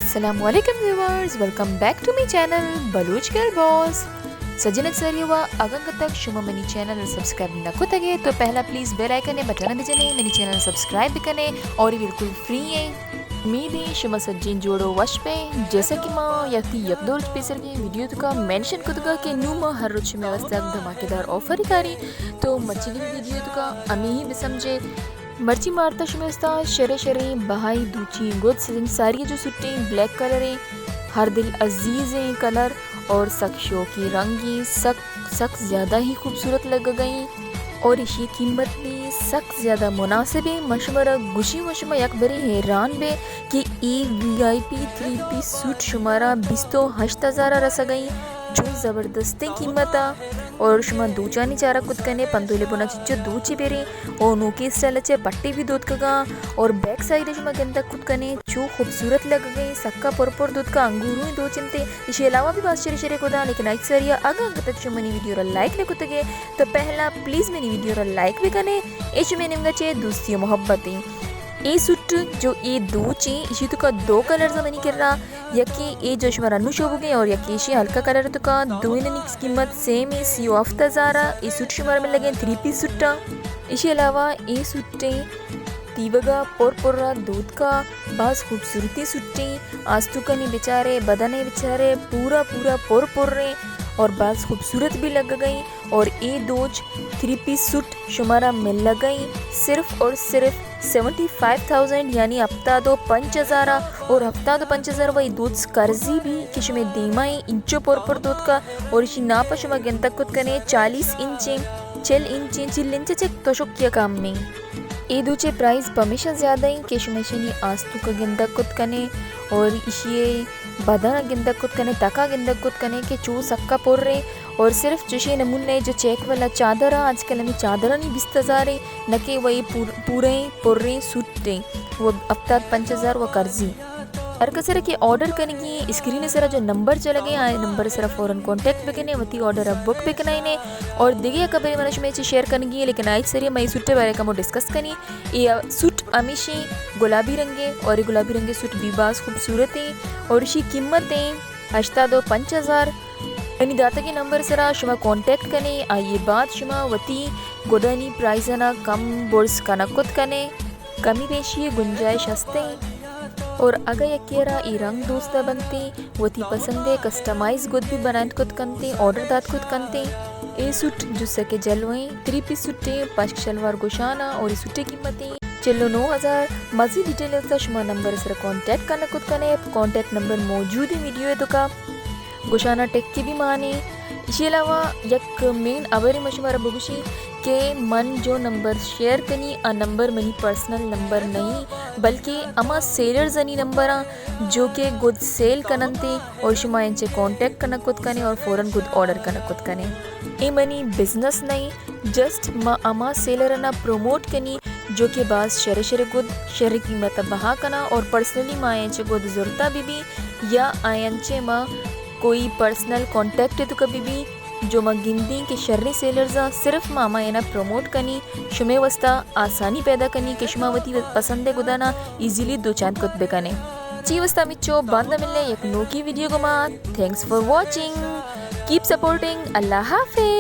السلام علیکم viewers, welcome back to my channel Baloch girl boss. سجن ساری وا اگاں تک شما منی چینل سبسکرائب نہ کتگے تو پہلا پلیز بیل آئیکن بٹن بجنے، منی چینل سبسکرائب بکنے اور یہ بالکل فری ہیں۔ امید ہے شما سجین جوڑو وش پہ۔ جیسا کہ ما یکتی یک دو روچ پیسر کے ویڈیو تکا مینشن کتگا کہ نو ما ہر روچ میں واسطہ دھماکے دار آفر کاری، تو مچلی ویڈیو تکا ہمیں ہی بسمجھے۔ مرچی مارتا شمے استا شرے شرے بہائی دوچی گد سجن ساری جو سٹیں بلیک کلر ہیں، ہر دل عزیز ہیں کلر اور سک شوقی رنگ ہیں، سک سک زیادہ ہی خوبصورت لگ گئی اور اشی قیمت بھی سک زیادہ مناسب ہے۔ مشمرا گشی مشما یک بری حیران بے کہ ای وی آئی پی تھری پیس سوٹ شمارا بیست و ہشت ہزار رس گئی، چون زبردستیں قیمت آ۔ اور شما دوچانی چارہ کت کنے پندولے بنا چچو دوچی بیریں اور نوکی اسٹائل چے پٹی بھی دوت کگا اور بیک سائیڈ شما گندگ کت کنے چو خوبصورت لگ گئی، سکا پر پر دوت کا انگورویں دوچنتے۔ اشی علاوہ بھی باز شرے شرے کدا، لیکن آج سریا اگاں تک شما منی ویڈیو را لائک نہ کتگے تو پہلا پلیز منی ویڈیو را لائک بکنے، اے شمے نیمگا چے دوستی و محبت ہیں۔ اے سوٹ جو اے دوچیں اشی تکا دو کلرز منی کرا، یکے اے جو شمارا نو شو بگے اور یکے اشی ہلکا کلر تکا، دوئینانی قیمت سیم ہے، سی و ہفت ہزار آ۔ اے سوٹ شمارا مل لگے تھری پیس سوٹا۔ اشی علاوہ اے سوٹیں تیوگا پر پر را دوتکا، باز خوبصورتی سوٹیں، آستوکانی بچارے، بدنے بچارے، پورا پورا پر پر ریں اور باز خوبصورت بھی لگ گئی۔ اور اے دوچ تھری پیس سوٹ شمارا مل لگئی صرف اور صرف سیونٹی فائیو تھاؤزینڈ، یعنی ہفتاد و پنچ ہزار آ۔ اور ہفتاد و پنچ ہزار وہی دوچ کرزی بھی کہ شمے دیما ہی انچو پر پر دوتکا اور اشی ناپا شما گندگ کت کنے چالیس انچیں، چل انچیں، چل انچ چک تو شکیا کم میں۔ اے دوچے پرائز پمیشا زیادہ ہیں کہ شما اشانی آستوکا گندگ کت کنے اور اشی بدنا گندگ کت کنے، تکا گندگ کت کنے کہ چو سکا پر ریں۔ اور صرف چشیں نمونے جو چیک والا چادر آ، آج کل ہمیں چادرانی بیست ہزار ہیں، نہ کہ وہی پور-، پورے پریں سوٹ ہیں، وہ ہفتاد پنچ ہزار وہ کرزی۔ ہر کسر کہ آرڈر کنگی اسکرین سرا جو نمبر چلگے آ نمبر سرا فوراً کانٹیکٹ بکنے، وتی آرڈر اب بک بکنائینے۔ اور دیگه یک خبرے من شمے چی شیئر کنگی ہے، لیکن آج سری میں سوٹے بارے کمو ڈسکس کنی۔ اے سوٹ ہمیشی گلابی رنگے اور اے گلابی رنگے سوٹ بھی باز خوبصورت ہیں اور اشی قیمت ہیں ہشتاد و پنچ ہزار۔ منی داتگی نمبر سرا شما کانٹیکٹ کنے، آئیے بعد شما وتی گڈانی پرائزنا کم برز کنگ کت کنے، کمی بیشی گنجائش ہستے۔ اور اگہ یکے را اے رنگ دوست بنتے، وتی پسندے کسٹمائز گد بھی بنائت کت کنتے، آرڈر دات کت کنتے۔ اے سوٹ جسکے جلویں، تھری پیس سوٹیں، پشک شلوار گوشانا اور اے سوٹے قیمتیں چل و نو ہزار۔ مزید ڈیٹیل واسطہ شما نمبر سر کانٹیکٹ کنگ کت کنے، کانٹیکٹ نمبر موجود ہیں ویڈیو تکا۔ گوشانا ٹکی بھی مانے۔ اشی علاوہ یک مین خبرے من شمارا بگوشی کہ من جو نمبر شیئر کنی، آ نمبر منی پرسنل نمبر نہیں، بلکہ ہما سیلرزانی نمبر آں جو کہ گد سیل کننتے اور شما انچے کانٹیکٹ کنگ کت کنے اور فوراً گد آرڈر کنگ کت کنے۔ اے منی بزنس نہیں، جسٹ ما ہما سیلرنا پروموٹ کنی جو کہ باز شرے شرے گد شرے قیمت بہا کنا اور پرسنلی ما انچے گد زرتا بی بی یا آیانچے ما کوئی پرسنل کانٹیکٹ تو کبھی بھی جو ما گندیں کہ شریں سیلرز آں، صرف ما ہما اینا پروموٹ کنی، شمے واسطہ آسانی پیدا کنی کہ شما وتی پسندے گدانا ایزیلی دوچانت کت بکنے۔ چی واسطہ مچو باندا ملنے یک نوکی ویڈیو گما۔ Thanks for watching. Keep supporting. اللہ حافظ۔